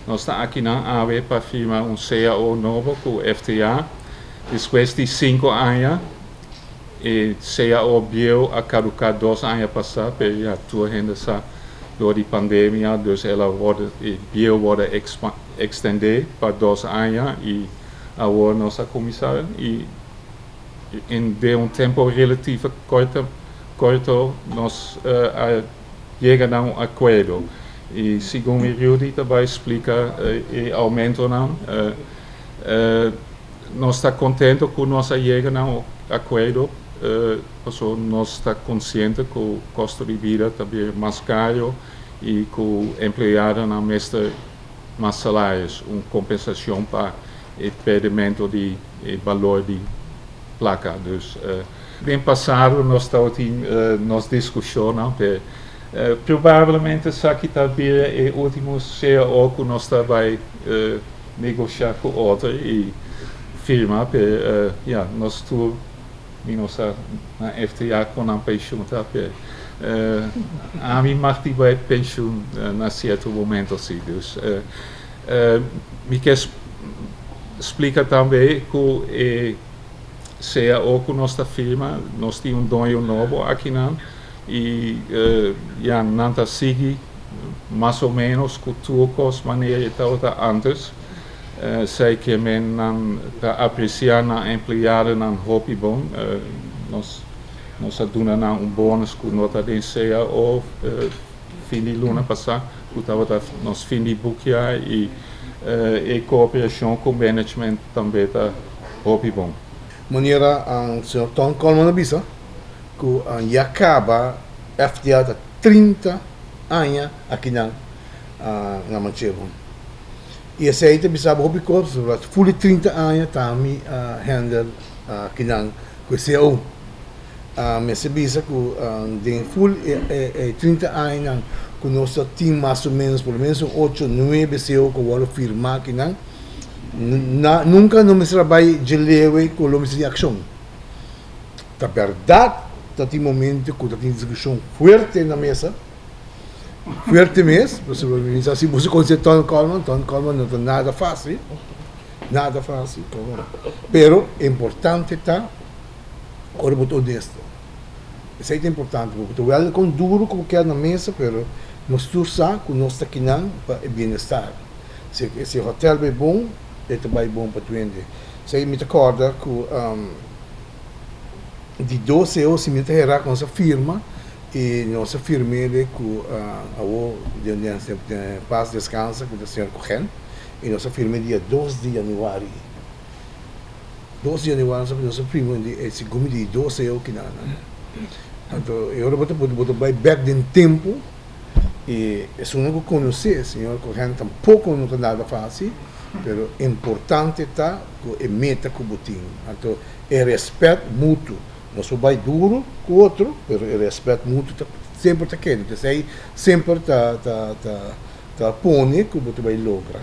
Nos ta akinan awe pa firma un CAO nobo ku FTA. Despues di sinku aña, e CAO bieu a kaduká dos aña pasá, pero ya tur hende sa dor di pandemia, dus el a wòrdu, e bieu wòrdu ekstendé pa dos aña i awor nos a kuminsá i den un tempu relativo korto nos a yega na un akuerdo. I segun mi Rudy ta bai splika e oumentonan, nos ta kontento ku nos a yega na un akuerdo pasobra nos ta konsiente ku kosto di bida ta bira mas karu i ku empleadonan mester mas salarios, un kompensashon pa e pèrdimento di e balor di plaka. Dus den pasado nos tabatin nos diskushonnan, pero probablemente esaki ta bira e último CAO ku nos ta bai negoshá ku otro i firma, pero ya, nos tur mi no sa na FTA kon nan penshun ta, pero ami mag di bai penshun na sierto momento si. Dus mi ke splika tambe ku e CAO ku nos ta firma, nos tin un doño nobo akinan i ya nan ta sigui mas o ménos ku tur kos manera e tabata ántes. Esei ke men nan ta apresiá nan empleadonan hopi bon. Nos nos a duna nan un bónus ku no ta den CAO fin di luna pasá, ku tabata nos fin di bukiá i e kooperashon ku management tambe ta hopi bon. Manera señor Ton Coleman a bisa ku ya kaba FDA ta 30 aña akinan na Manchego. I esei ta bisa bo hopi kos pasobra ful di 30 aña ta mi a handle akinan ku e cao. Mester bisa ku den ful e 30 añanan ku nos ta tin mas o menos por lo menos un ocho nuebe cao ku a wòrdu firmá akinan, nunka no mester a bai dje lewe ku lo mester tin akshon. Ta bèrdat ta tin momento ku ta tin diskushon fuerte na mesa, fuerte mes, pasobra mi sa si boso konosé Ton Coleman, Ton Coleman no ta nada fásil, nada fásil, pero importante ta ora bo ta honesto. Esei ta importante, bo ta wèl kon duru ku bo keda na mesa, pero nos tur sa ku nos ta kinan pa e bienestar. Si e hotèl bai bon, e ta bai bon pa tur hende. Esei mi ta kòrda ku di dos eo si mi ta hera ku nos a firma i nos a firm'e ku awor den pas deskansa ku ta señor Cohen i nos a firm'e dia dos di yanüari. Dos di yanüari nos a firma e segun mi di dos eo kinanan. Anto e ora bo ta bo ta bai bèk den tempu i esunnan ku konosé señor Cohen tampoko no ta nada fásil pero importante ta ku e meta ku bo tin. Anto e rèspèt mutuo. Nos por bai duru ku otro, pero e rèspèt mutuo ta semper ta keda. P'esei semper ta ta ta ta pone ku bo ta bai logra.